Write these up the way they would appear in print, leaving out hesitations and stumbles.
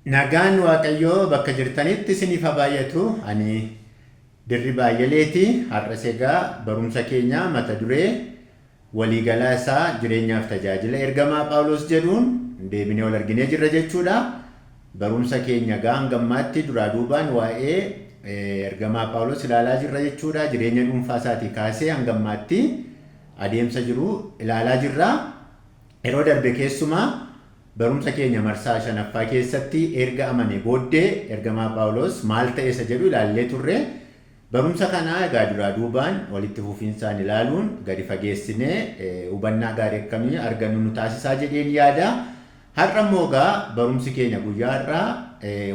Nagaan Waaqayyoo bakka jirtanitti isiniif haa baay'atu. Ani Dirribaa Ayyaleeti. Har'as egaa barumsa keenya mata duree waliigalaa isaa jireenyaaf tajaajila ergamaa Phaawulos jedhuun deebinee wal arginee jirra jechuudha. Barumsa keenya egaa hanga ammaatti duraa duubaan waa'ee ergamaa Phaawulos ilaalaa jirra jechuudha. Jireenya dhuunfaa isaatii kaasee hanga ammaatti adeemsa jiru ilaalaa jirra. Yeroo darbe keessumaa barumsa keenya marsaa shanaffaa keessatti erga amanee booddee ergamaa Phaawulos maal ta'e isa jedhu ilaallee turre. Barumsa kana egaa duraa duubaan walitti fufinsaan ilaaluun gadi fageessinee hubannaa gaarii akkamii argannu nu taasisaa jedheen yaada. Har'a immoo egaa barumsi keenya guyyaa har'aa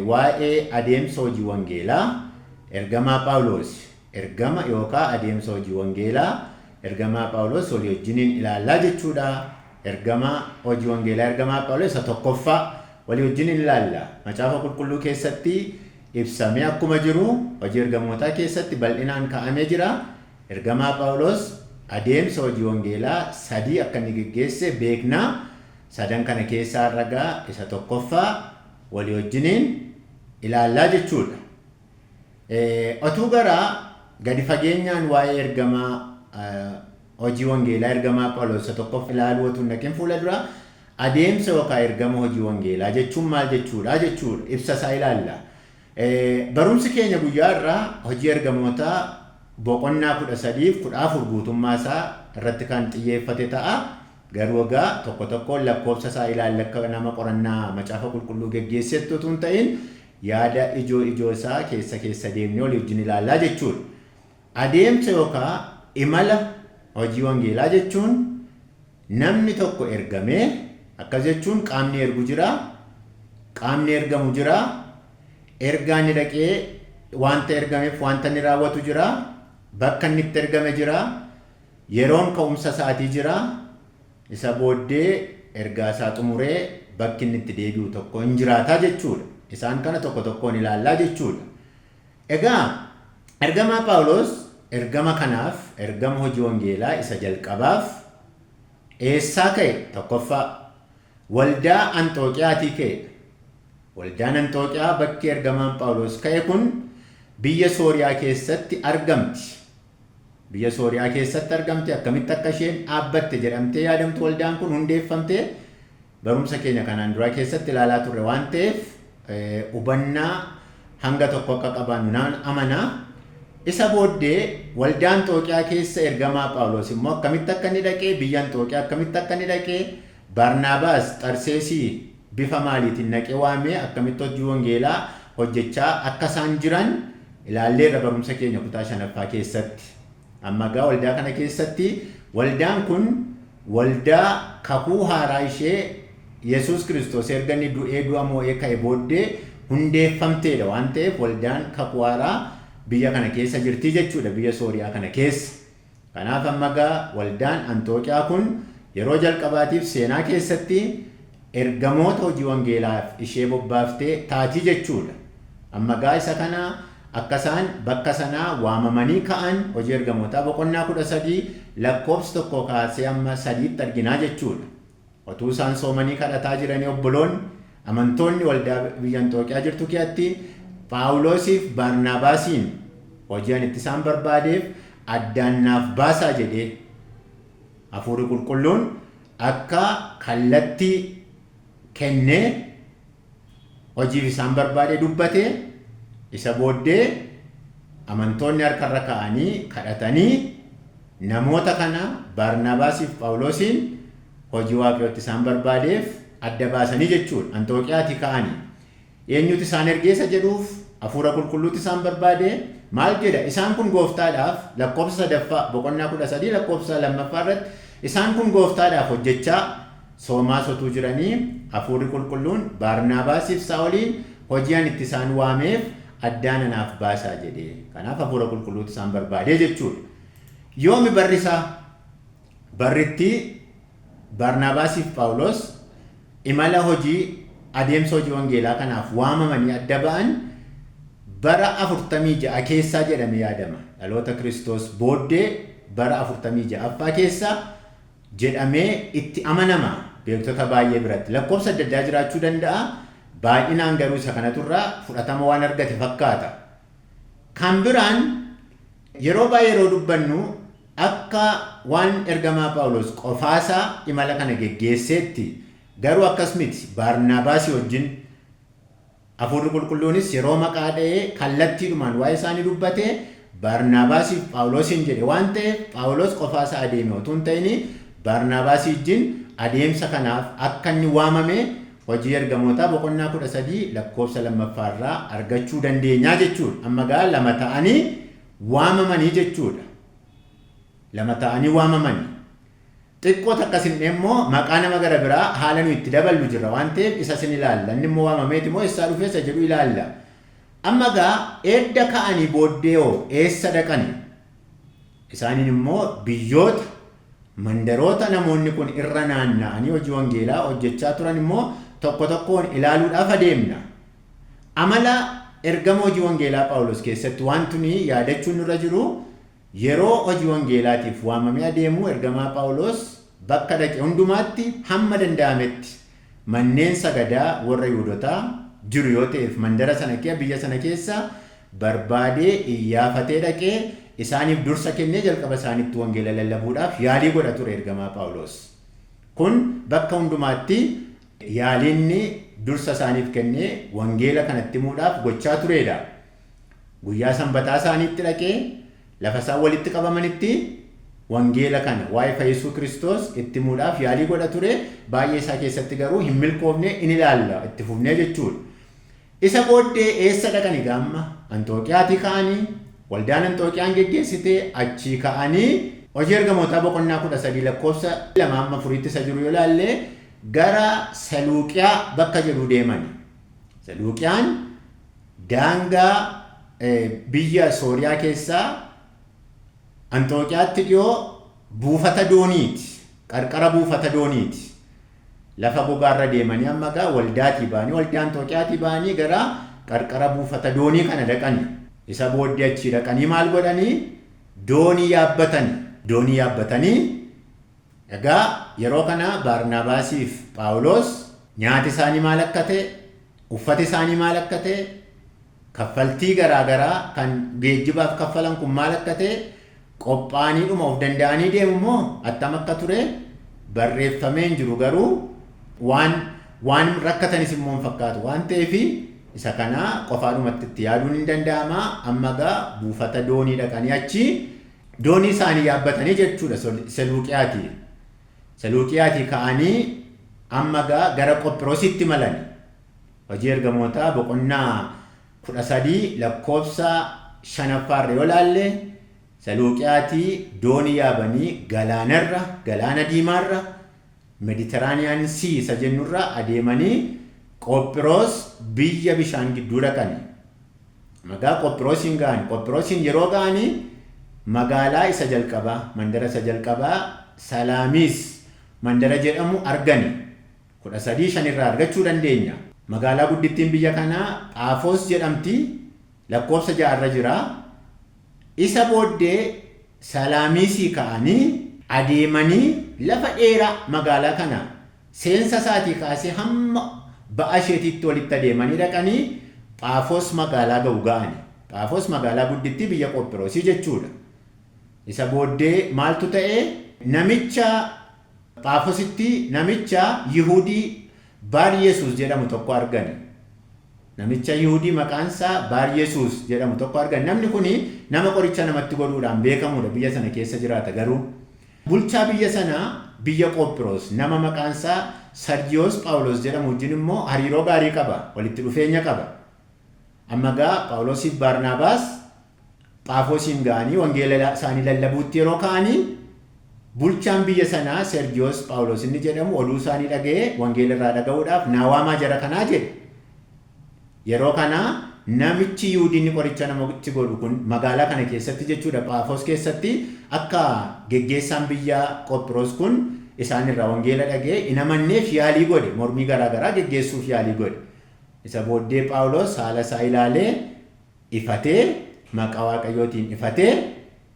waa'ee adeemsa hojii wangeelaa ergamaa Phaawulos ergama yookaan adeemsa hojii wangeelaa ergamaa Phaawulos walii wajjiniin ilaallaa jechuudha. Ergama hojii wangeelaa ergamaa Phaawulos isa tokkoffaa walii wajjiniin ilaalla. Macaafa qulqulluu keessatti ibsamee akkuma jiru hojii ergamootaa keessatti bal'inaan kaa'amee jira. Ergamaa Phaawulos adeemsa hojii wangeelaa sadii akka inni geggeesse beekna. Sadan kana keessaa ragaa isa tokkoffaa walii wajjiniin ilaallaa jechuudha. Otuu gara gadi fageenyaan waa'ee ergamaa hojii wangeelaa ergamaa Phaawulos isa tokkoffaa ilaaluu otuu hin dhaqin fuula dura adeemsa yookaan ergama hojii wangeelaa jechuun maal jechuudha jechuudha ibsa isaa ilaalla. Barumsi keenya guyyaa irraa hojii ergamootaa boqonnaa 13 fi 14 guutummaa isaa irratti kan xiyyeeffate ta'a. Garuu egaa tokko tokkoon lakkoofsa isaa ilaalla akka nama qorannaa macaafa qulqulluu geggeessetti otuu hin ta'in yaada ijoo ijoo isaa keessa keessa deemnee walii wajjin ilaallaa jechuudha. Adeemsa yookaan imala hojii wangeelaa jechuun namni tokko ergamee akkas jechuun qaamni ergu jira, qaamni ergamu jira, ergaa inni dhaqee wanta ergameef wanta inni raawwatu jira, bakka inni itti ergame jira, yeroon ka'umsa isaatii jira, isa booddee ergaa isaa xumuree bakki inni itti deebi'u tokko hin jiraataa jechuudha. Isaan kana tokko tokkoon ilaallaa jechuudha. Egaa ergamaa Phaawulos ergama kanaaf ergama hojii wangeelaa isa jalqabaaf eessaa ka'e? Tokkoffaa waldaa Anxooqiyaatii ka'e. Waldaan Anxooqiyaa bakki ergamaan Phaawulos ka'e kun biyya Sooriyaa keessatti argamti. Biyya Sooriyaa keessatti argamti. Akkamitti akka isheen dhaabbatte jedhamtee yaadamtu waldaan kun hundeeffamte barumsa keenya kanaan duraa keessatti ilaalaa turre waan ta'eef hubannaa hanga tokko akka qabaannu nan amana. Isa booddee waldaa Anxooqiyaa keessa ergamaa Phaawulos immoo akkamitti akka inni dhaqee biyya Anxooqiyaa akkamitti akka inni dhaqee Baarnaabaas Xarseesii bifa maaliitiin naqee waamee akkamitti hojii wangeelaa hojjechaa akka isaan jiran ilaalleerra barumsa keenya kutaa shanaffaa keessatti. Amma egaa waldaa kana keessatti waldaan kun waldaa kakuu haaraa ishee Yesuus Kiristoos erga inni du'ee du'a moo'ee ka'e booddee hundeeffamteedha waan ta'eef waldaan kakuu haaraa biyya kana keessa jirti jechuudha biyya Sooriyaa kana keessa. Kanaaf amma egaa waldaan Anxooqiyaa kun yeroo jalqabaatiif seenaa keessatti ergamoota hojii wangeelaaf ishee bobbaaftee taatii jechuudha. Amma egaa isa kana akka isaan bakka sanaa waamamanii ka'an hojii ergamootaa boqonnaa 13 lakkoofsa tokko kaasee amma sadiitti arginaa jechuudha. Otuu isaan soomanii kadhataa jiranii obboloonni amantoonni waldaa biyya Anxooqiyaa jirtu keessatti Phaawulosiif Baarnaabaasiin hojii ani itti isaan barbaadeef addaan naaf baasaa jedhee hafuurri qulqulluun akka kallattii kennee hojiif isaan barbaade dubbate. Isa booddee amantoonni harkarra ka'anii kadhatanii namoota kana Baarnaabaasiif Phaawulosiin hojii Waaqayyootti isaan barbaadeef adda baasanii jechuudha. Anxooqiyaatii ka'anii. Eenyutu isaan ergee isa jedhuuf hafuura qulqulluutu isaan barbaade. Maal jedha? Isaan kun gooftaadhaaf lakkoofsa sadaffaa boqonnaa 13 lakkoofsa lammaffaa irratti isaan kun gooftaadhaaf hojjechaa soomaas otuu jiranii hafuurri qulqulluun Baarnaabaasiif Saa'oliin hojii ani itti isaan waameef addaan anaaf baasaa jedhe. Kanaaf hafuura qulqulluutu isaan barbaade jechuudha. Yoomi barri isaa? Barritti Baarnaabaasiif Phaawulos imala hojii adeemsa hojii wangeelaa kanaaf waamamanii adda ba'an bara 46 keessaa jedhamee yaadama. Dhaloota Kiristoos booddee bara 46ffaa keessa jedhamee itti amanama beektota baay'ee biratti. Lakkoofsa adda addaa jiraachuu danda'a. Baay'inaan garuu isa kanatu irraa fudhatama waan argate fakkaata. Kan biraan yeroo baay'ee yeroo dubbannu akka waan ergamaa Phaawulos qofaasaa imala kana geggeesseetti, garuu akkas miti. Baarnaabaasii wajjin Hafuurri Qulqulluunis yeroo maqaa dha'ee kallattiidhumaan waa'ee isaanii dubbate, Baarnaabaasiif Phaawulosiin jedhe waan ta'eef, Phaawulos qofaasaa adeeme otoo hin ta'in Baarnaabaasii wajjin adeemsa kanaaf akka inni waamame Hojii Ergamootaa boqonnaa 13 lakkoofsa 2ffaarraa argachuu dandeenyaa jechuudha. Amma gaa lama ta'anii waamamanii jechuudha. Lama ta'anii waamamanii. Xiqqoo takka sinnee immoo maqaa nama gara biraa haala nu itti daballu jirra waan ta'eef isa sin ilaalla. Inni immoo waamameeti immoo eessaa dhufee isa jedhu ilaalla. Amma gaa edda ka'anii booddee hoo eessa dhaqani? Isaaniin immoo biyyoota, mandaroota namoonni kun irra naanna'anii hojii wangeelaa hojjechaa turan immoo tokko tokkoon ilaaluudhaaf adeemna. Amala ergama hojii wangeelaa Phaawulos keessatti wanti nuyi yaadachuun nurra jiru, yeroo hojii wangeelaatiif waamamee adeemu ergamaa Phaawulos bakka dhaqe hundumaatti hamma danda'ametti manneen sagadaa warra Yihuudotaa jiru yoo ta'eef mandara sana kee biyya sana keessa barbaadee iyyaafatee dhaqee isaaniif dursa kennee jalqaba isaanitti wangeela lallabuudhaaf yaalii godha ture ergamaa Phaawulos. Kun bakka hundumaatti yaaliinni dursa isaaniif kennee wangeela kanatti himuudhaaf gochaa tureedha. Guyyaa Sanbataa isaaniitti dhaqee lafa isaan walitti qabamanitti wangeela kana, waa'ee fayyisuu Kiristoos itti himuudhaaf yaalii godha ture. Baay'ee isaa keessatti garuu hin milkoofne, in ilaalla itti fufnee jechuudha. Isa booddee eessa dhaqani gaamma? Anxooqiyaatii ka'anii, waldaan Anxooqiyaan geggeessite achii ka'anii, Hojii Ergamootaa boqonnaa 13 lakkoofsa 2 hamma 4tti isa jiru yoo ilaalle, gara Seluuqiyaa bakka jedhu deemani. Seluuqiyaan daangaa biyya Sooriyaa keessaa Anxooqiyaatti dhiyoo buufata dooniiti. Qarqara buufata dooniiti. Lafa gogaarra deemanii amma gaa waldaatii ba'anii, waldaa Anxooqiyaatii ba'anii gara qarqara buufata doonii kana dhaqani. Isa booddee achii dhaqanii maal godhanii? Doonii yaabbatani. Doonii yaabbatanii egaa yeroo kana Baarnaabaasiif Phaawulos nyaati isaanii maal akka ta'e, uffati isaanii maal akka ta'e, kaffaltii garaa garaa kan geejjibaaf kaffalan kun maal akka ta'e, qophaa'aniidhuma of danda'anii deemu moo attam akka ture barreeffamee hin jiru, garuu waan rakkatanis immoo hin fakkaatu waan ta'eef isa kana qofaadhumatti itti yaaduun hin danda'ama. Amma gaa buufata doonii dhaqanii achi doonii isaanii yaabbatanii jechuudha Seluuqiyaatii. Seluuqiyaatii ka'anii amma gaa gara Qophirositti malani. Hojii Ergamootaa boqonnaa 13 lakkoofsa 5ffaarra yoo ilaalle, Seluuqiyaatii doonii yaabanii galaanarra, galaana diimaarra, Mediterranean Sea isa jennurra adeemanii Qophiroos biyya bishaan gidduu dhaqani. Magaa Qophiroosiin ga'an. Qophiroosiin yeroo ga'anii magaalaa isa jalqabaa, mandara isa jalqabaa Salaamiis mandara jedhamu argani. 13:5 irraa argachuu dandeenya. Magaalaa guddittiin biyya kanaa Phaafoos jedhamti, lakkoofsa 6 irra jira. Isa booddee Salaamiisii ka'anii adeemanii lafa dheeraa magaalaa kana seensa isaatii kaasee hamma ba'a isheetiitti walitti adeemanii dhaqanii Phaafoos magaalaa ga'u ga'ani. Phaafoos magaalaa guddittii biyya Qophiroosii jechuudha. Isa booddee maaltu ta'e? Namicha Phaafositti namicha Yihudii Baar Yesuus jedhamu tokko argani. Namicha Yihudii maqaan isaa Baar Yesuus jedhamu tokko argani. Namni kun nama qoricha namatti godhuudhaan beekamudha. Biyya sana keessa jiraata garuu. Bulchaa biyya sanaa, biyya Qophiroos, nama maqaan isaa Sarjiyoos Phaawulos jedhamu wajjin immoo hariiroo gaarii qaba. Walitti dhufeenya qaba. Amma gaa Phaawulosiif Baarnaabaas Phaafoosiin ga'anii wangeela isaanii lallabuutti yeroo ka'anii, bulchaan biyya sanaa Sergiyoos Phaawulos inni jedhamu oduu isaanii dhaga'ee, wangeela irraa dhaga'uudhaaf naa waamaa jara kanaa jedhe. Yeroo kana namichi Yihudiin qoricha namatti godhu kun magaalaa kana keessatti jechuudha, Phaafoos keessatti, akka geggeessaan biyya Qophiroos kun isaan irraa wangeela dhaga'ee hin amanneef yaalii godhe, mormii garaa garaa geggeessuuf yaalii godhe. Isa booddee Phaawulos haala isaa ilaalee ifatee, maqaa Waaqayyootiin ifatee,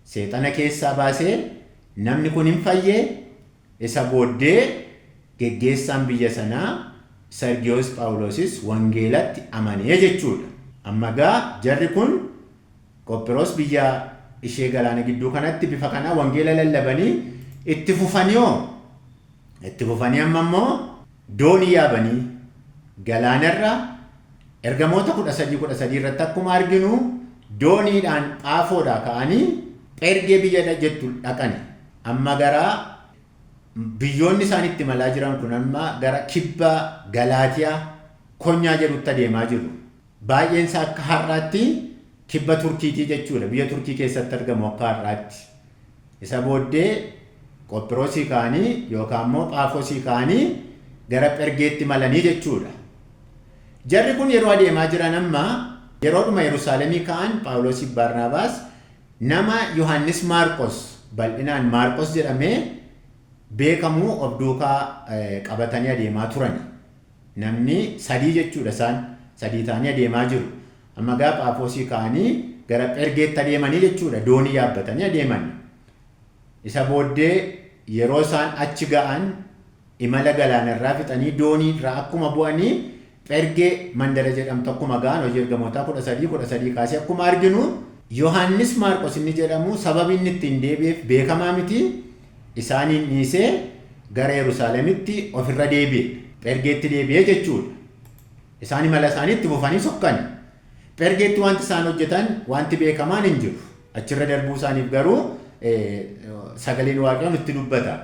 seexana keessaa baasee, namni kun hin fayye. Isa booddee geggeessaan biyya sanaa Sergiyoos Phaawulosis wangeelatti amanee jechuudha. Amma gaa jarri kun Qophiroos biyya ishee galaana gidduu kanatti bifa kanaa wangeela lallabanii itti fufanii hoo? Itti fufanii amma immoo doonii yaabanii galaanarra ergamoota 13 irratti akkuma arginu dooniidhaan Phaafoodhaa ka'anii Phergee biyya jettu dhaqani. Amma gara biyyoonni isaan itti imalaa jiran kun amma gara kibba Galaatiyaa Konyaa jedhutti adeemaa jiru. Baay'een isaa akka har'aatti kibba Turkiitii jechuudha. Biyya Turkii keessatti argamu akka har'aatti. Isa booddee Qophiroosii ka'anii yookaan immoo Phaafosii ka'anii gara Phergeetti imalanii jechuudha. Jarri kun yeroo adeemaa jiran amma yeroodhuma Yerusaalemii ka'an Phaawulosiif Baarnaabaas nama Yohaannis Maarqos bal'inaan Maarqos jedhamee beekamu of duukaa qabatanii adeemaa turan. Namni sadii jechuudha, isaan sadii ta'anii adeemaa jiru. Amma gaa Phaafosii ka'anii gara Phergeetti adeemanii jechuudha, doonii yaabbatanii adeeman. Isa booddee yeroo isaan achi ga'an, imala galaanarraa fixanii doonii irraa akkuma bu'anii Phergee mandara jedhamtu akkuma ga'an, Hojii Ergamootaa 13:13 kaasee akkuma arginu, Yohaannis Maarqos inni jedhamu sababi inni ittiin deebi'eef beekamaa miti, isaaniin dhiisee gara Yerusaalemitti ofirra deebi'e. Phergeetti deebi'ee jechuudha. Isaan imala isaanii itti fufanii sokkan. Phergeetti wanti isaan hojjetan wanti beekamaan hin jiru. Achirra darbuu isaaniif garuu sagaleen Waaqayyoo nutti dubbata.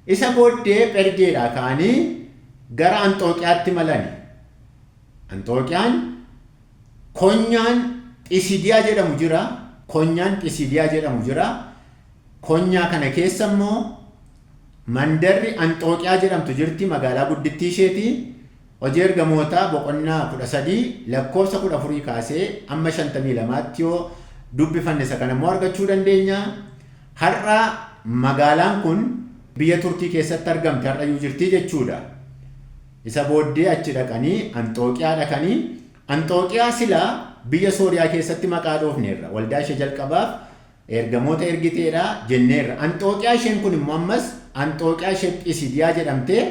Isa booddee Phergeedhaa ka'anii gara Anxooqiyaatti imalani. Anxooqiyaan konyaan Phisidiyaa jedhamu jira. Konyaan Phisidiyaa jedhamu jira. Konyaa kana keessa immoo mandarri Anxooqiyaa jedhamtu jirti, magaalaa guddittii isheeti. Hojii Ergamootaa boqonnaa 13 lakkoofsa 14 kaasee amma 52tti yoo dubbifanne isa kana immoo argachuu dandeenya. Har'a magaalaan kun biyya Turkii keessatti argamti, har'ayyuu jirti jechuudha. Isa booddee achi dhaqanii Anxooqiyaa dhaqanii, Anxooqiyaa silaa biyya Sooriyaa keessatti maqaa dhoofneerra. Waldaa ishee jalqabaaf ergamoota ergiteedha jenneerra. Anxooqiyaa isheen kun immoo ammas Anxooqiyaa ishee Phisidiyaa jedhamtee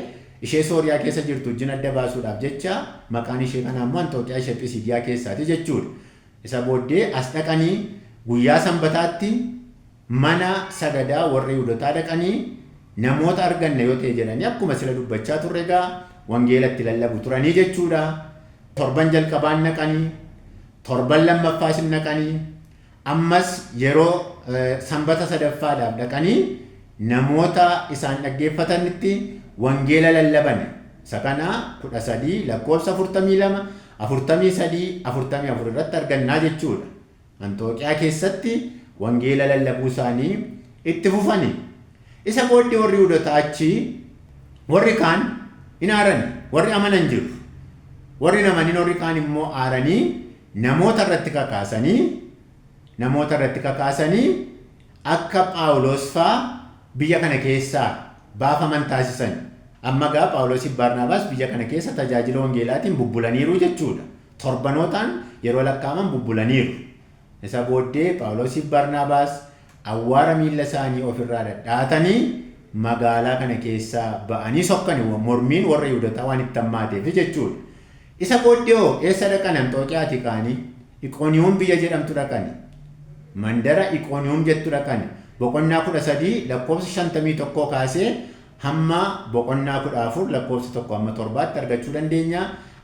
ishee Sooriyaa keessa jirtu wajjin adda baasuudhaaf jecha maqaan ishee kanaa immoo Anxooqiyaa ishee Phisidiyaa keessaati jechuudha. Isa booddee as dhaqanii guyyaa Sanbataatti mana sagadaa warra Yihudotaa dhaqanii namoota arganna yoo ta'e jedhanii akkuma sila dubbachaa turre egaa wangeela itti lallabu turanii jechuudha. Torban jalqabaan naqanii, torban lammaffaas hin naqanii, ammas yeroo Sanbata sadaffaadhaaf dhaqanii namoota isaan dhaggeeffatanitti wangeela lallaban. Isa kana 13 lakkoofsa 42, 43, 44 irratti argannaa jechuudha. Anxooqiyaa keessatti wangeela lallabuu isaanii itti fufani. Isa booddee warri Yihudotaa achii warri kaan hin aarani, warri amanan jiru. Warri hin amanin warri kaan immoo aaranii namoota irratti kakaasanii akka Phaawulos faa biyya kana keessaa baafaman taasisan. Amma gaa Phaawulosiif Baarnaabaas biyya kana keessa tajaajila wangeelaatiin bubbulaniiru jechuudha. Torbanootaan yeroo lakkaa'aman bubbulaniiru. Isa booddee Phaawulosiif Baarnaabaas awwaara miilla isaanii ofirraa dhadhaatanii magaalaa kana keessaa ba'anii sokkani, mormiin warra Yihudotaa waan itti hammaateef jechuudha. Isa booddee hoo eessa dhaqan? Anxooqiyaatii ka'anii Iqooniyuum biyya jedhamtu dhaqani. Mandara Iqooniyuum jettu dhaqani. Boqonnaa 13 lakkoofsa 51 kaasee hamma boqonnaa 14 lakkoofsa 1 hamma 7tti argachuu dandeenya.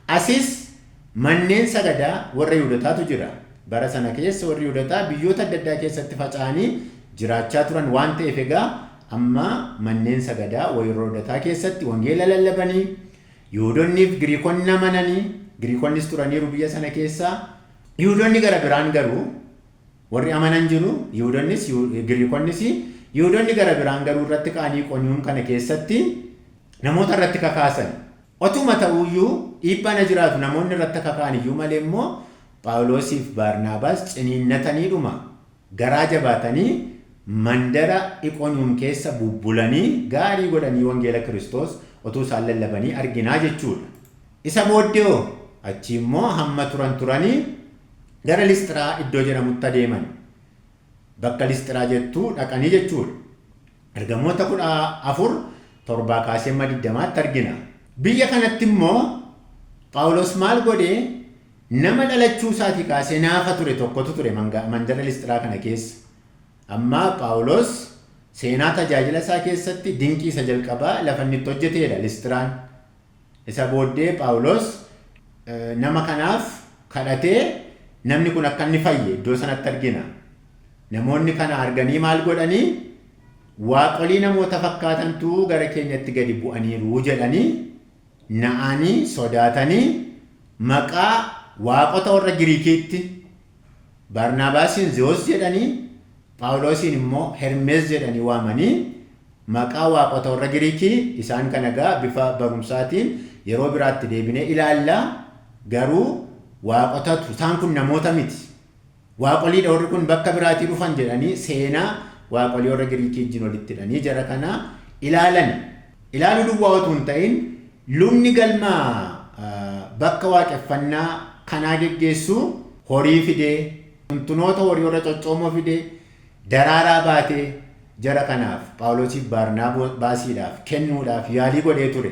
Asis manneen sagadaa warra Yihudotaatu jira. Bara sana keessa warri Yihudotaa biyyoota adda addaa keessatti faca'anii jiraachaa turan waan ta'eef egaa amma manneen sagadaa warra Yihudotaa keessatti wangeela lallabanii, Yihudoonniif Giriikonni amananii, Giriikonnis turaniiru biyya sana keessa. Yihudoonni gara biraan garuu warri amanan jiru, Yihudoonnis Giriikonnis. Yihudoonni gara biraan garuu irratti ka'anii Iqooniyuum kana keessatti namoota irratti kakaasan. Otuma ta'uyyuu dhiibbaan jiraatu, namoonni irratti kaka'an iyyuu malee immoo Phaawulosiif Baarnaabaas ciniinnataniidhuma garaa jabaatanii mandara Iqooniyuum keessa bubbulanii gaarii godhanii wangeela Kiristoos otuu isaan lallabanii arginaa jechuudha. Isa booddee hoo achi immoo hamma turan turanii gara Lisxiraa iddoo jedhamutti adeeman. Bakka Lisxiraa jettu dhaqanii jechuudha. Ergamoota 14:7 kaasee hamma 20tti argina. Biyya kanatti immoo Phaawulos maal godhee nama dhalachuu isaatii kaasee naafa ture tokkotu ture mandara Lisxiraa kana keessa. Amma Phaawulos seenaa tajaajila isaa keessatti dinqii isa jalqabaa lafa inni itti hojjeteedha Lisxiraan. Isa booddee Phaawulos nama kanaaf kadhatee namni kun akka inni fayye iddoo sanatti argina. Namoonni kana arganii maal godhanii waaqolii namoota fakkaatantu gara keenyatti gadi bu'aniiru jedhanii na'anii sodaatanii maqaa waaqota warra Giriikiitti Baarnaabaasiin Ze'os jedhanii Phaawulosiin immoo Hermees jedhanii waamanii maqaa waaqota warra Giriikii isaan kana egaa bifa barumsaatiin yeroo biraatti deebinee ilaalla. Garuu waaqotatu isaan kun namoota miti. Waaqoliidha warri kun bakka biraatii dhufan jedhanii seenaa waaqolii warra Giriikii wajjin walitti hidhanii jara kana ilaalan. Ilaaluu duwwaa otoo hin ta'in lubni galma bakka waaqeffannaa kanaa geggeessu horii fidee, tuntunoota horii warra coccoomoo fidee, daraaraa baatee jara kanaaf Phaawulosiif Baarnaabaasiidhaaf kennuudhaaf yaalii godhee ture.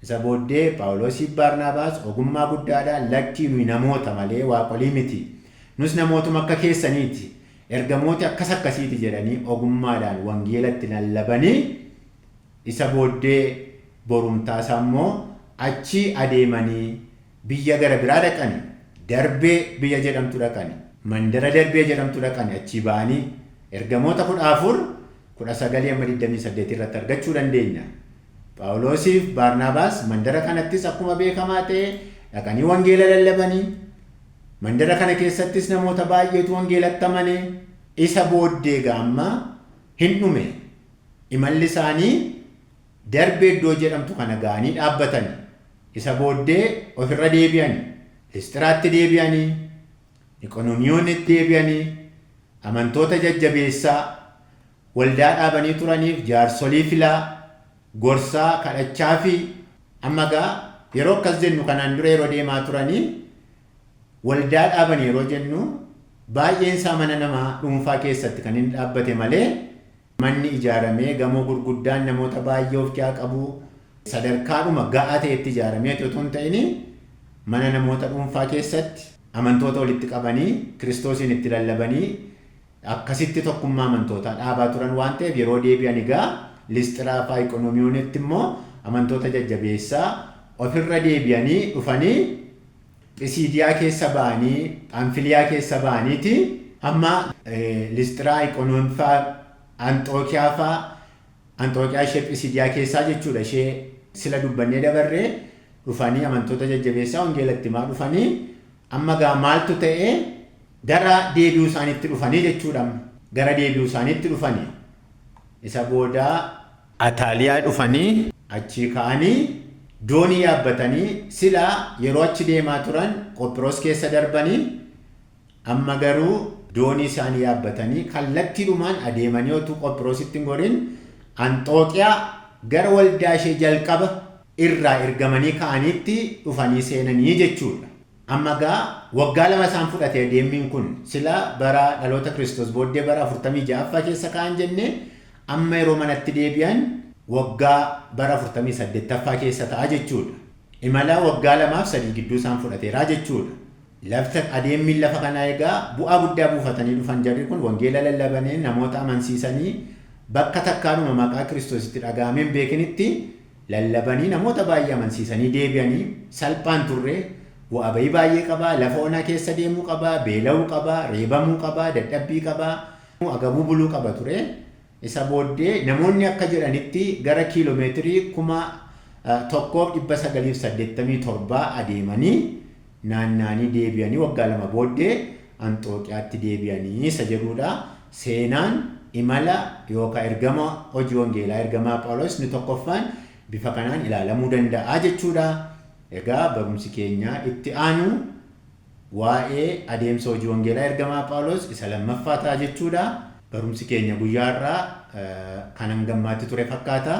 Isa booddee Phaawulosiif Baarnaabaas ogummaa guddaadhaan lakkii nuyi namoota malee waaqolii miti. Nus namootuma akka keessaniiti. Ergamooti akkas akkasiiti jedhanii ogummaadhaan wangeelatti lallabanii isa booddee borumtaa isaa immoo achi adeemanii biyya gara biraa dhaqani. Darbee biyya jedhamtu dhaqani. Mandara Darbee jedhamtu dhaqani achii ba'anii ergamoota 14 19 amma 28 irratti argachuu dandeenya. Phaawulosiif Baarnaabaas mandara kanattis akkuma beekamaa ta'e dhaqanii wangeela lallabanii mandara kana keessattis namoota baay'eetu wangeelatti amane. Isa booddee gaamma hin dhume. Imalli isaanii Darbee iddoo jedhamtu kana ga'anii dhaabbatani. Isa booddee ofirra deebi'ani. Lisxiraatti deebi'anii, Iqonomiyoonitti deebi'anii, amantoota jajjabeessaa, waldaa dhaabanii turaniif jaarsolii filaa, gorsaa, kadhachaa fi amma egaa yeroo akkas jennu kanaan dura yeroo deemaa turanii waldaa dhaaban yeroo jennu baay'een isaa mana namaa dhuunfaa keessatti kan inni dhaabbate malee manni ijaaramee gamoo gurguddaan namoota baay'ee of keessaa qabu sadarkaadhuma ga'aa ta'etti ijaaramee otoo hin ta'in mana namoota dhuunfaa keessatti amantoota walitti qabanii Kiristoosiin itti lallabanii akkasitti tokkummaa amantootaa dhaabaa turan waan ta'eef yeroo deebi'an egaa Lisxiraa fa'aa Iqonomiyoonitti immoo amantoota jajjabeessaa ofirra deebi'anii dhufanii Phisiidiyaa keessa ba'anii Phamfiliyaa keessa ba'aniiti amma Lisxiraa Iqonoon fa'aa Anxookiyaa fa'aa Anxookiyaa ishee Phisiidiyaa keessaa jechuudha ishee sila dubbannee dabarree dhufanii amantoota jajjabeessaa wangeelatti himaa dhufanii amma gaa maaltu ta'e gara deebi'uu isaaniitti dhufanii jechuudha gara deebi'uu isaaniitti dhufanii isa booda Ataaliyaa dhufanii achii ka'anii doonii yaabbatanii sila yeroo achi deemaa turan Qophiroos keessa darbanii amma garuu doonii isaanii yaabbatanii kallattiidhumaan adeemanii otuu Qophiroositti hin gorin Anxooqiyaa gara waldaa ishee jalqaba irraa ergamanii ka'aniitti dhufanii seenanii jechuudha. Amma egaa waggaa 2 isaan fudhate adeemmiin kun sila bara dhaloota Kiristoos booddee bara 46ffaa keessa ka'an jenne amma yeroo manatti deebi'an waggaa bara 48ffaa keessa ta'a jechuudha. Imala waggaa 2 fi 3 gidduu isaan fudhateeraa jechuudha. Lafta adeemmiin lafa kanaa egaa bu'aa guddaa buufatanii dhufan jarri kun wangeela lallabanii namoota amansiisanii bakka takkaadhuma maqaa Kiristoositti dhaga'amee hin beekinitti lallabanii namoota baay'ee amansiisanii deebi'anii salphaan turre bu'aa bayii baay'ee qaba lafa onaa keessa deemuu qaba beela'uu qaba reebamuu qaba dadhabbii qaba agabuu buluu qaba ture isa booddee namoonni akka jedhanitti gara kiiloomeetirii 1987 adeemanii naanna'anii deebi'anii waggaa 2 booddee Anxooqiyaatti deebi'anii isa jedhuudha. Seenaan imala yookaan ergama hojii wangeelaa ergamaa Phaawulos inni tokkoffaan bifa kanaan ilaalamuu danda'a jechuudha. Egaa barumsi keenya itti aanu waa'ee adeemsa hojii wangeelaa ergamaa Phaawulos isa lammaffaa ta'a jechuudha. Barumsi keenya guyyaa har'aa kan hangammaatti ture fakkaata.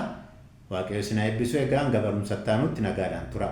Waaqayyo isin haa eebbisu. Egaa hanga barumsa itti aanutti nagaadhaan tura.